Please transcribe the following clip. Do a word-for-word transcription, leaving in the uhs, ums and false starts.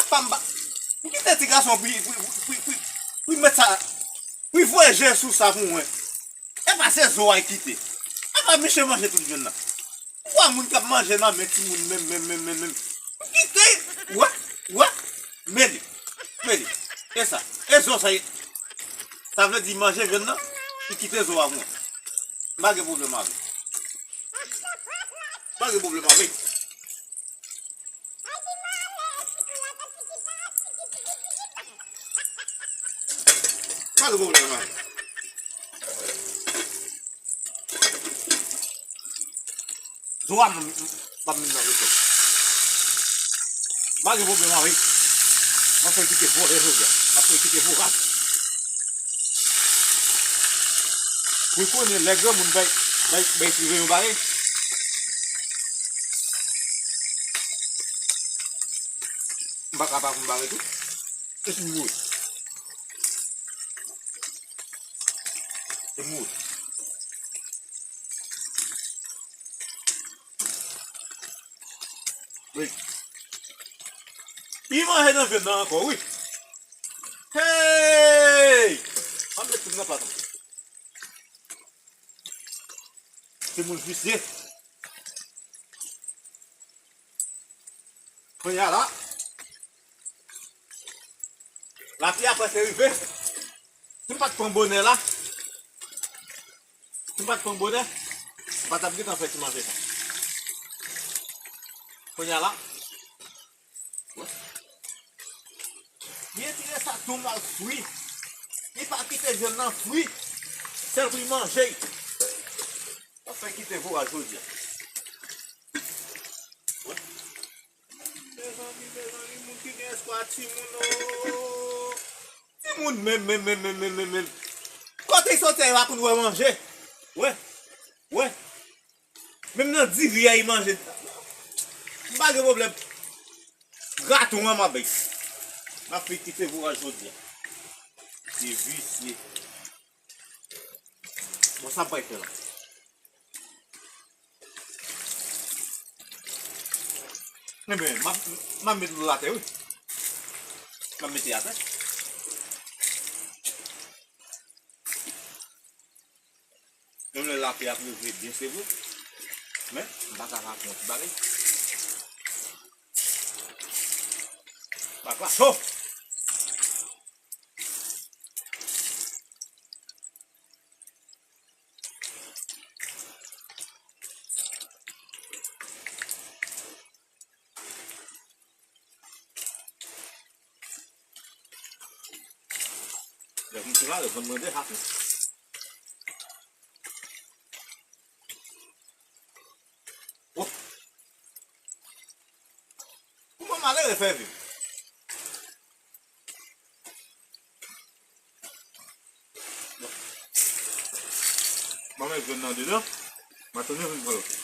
Pa m pa. Ou kite ti gason pou, pou, pou, pou, pou, pou met sa, pou voye je sou sa pou mwen. E pa se zo a y kite. E pa miche manje tout vyann nan. Ou wè moun k ap manje nan men timoun menm, menm, menm, menm, menm. Ou kite, wè, wè, mele, mele. E sa, e zo sa ye. Sa vle di manje vyann nan, li kite zo a pou mwen. M pa gen pwoblèm avè l. M pa gen pwoblèm avè l. Pa gen pwoblèm avè l. Zo a m, m, m ap menm nan reto. Pa gen pwoblèm avè l. M ap fè kite vole jodi a. M ap fè kite voraz. Pou l konnen lè granmoun bay, bay, bay prive yon bagay. M pa ka pa konn bagay tou. E si m mouri. E mouri. Wi. Li manje nan vyann nan ankò, wi. Hey! Ann met tout nan plat la. Se moun visye. Kounye a la, lapli a prèske rive. Si m pa t pran bonè la, si m pa t pran bonè, m pa t ap gentan fè ti manje sa. Kounye a la, li retire sa tou mal fri. Li pa kite vyann nan fri. Sèl pou li manje. Sa fè kite voraz jodi a. Mezanmi, mezanmi, moun ki gen espwa timoun, o. Timoun menm, menm, menm, menm, menm, menm, menm. Kote y soti a, yo pa konn wè manje. Wè, wè. Menm nan diri a, y manje. M pa gen pwoblèm. Graton an, m ap bay. M ap fè kite voraz jodi a. Se visye. Bon, sa bay fè la. Enben, m ap, m ap met dlo atè, wi. M ap mete atè. Menm lè lapli ap rive byen, se vre. Men, m pa ka rakonte bagay. Papa, cho! Lè m ti mare, vann mwen de hap. Wop! Kouman malere fè viv? Bon, men jwenn nan dedan. M a tounen vin pran lòt.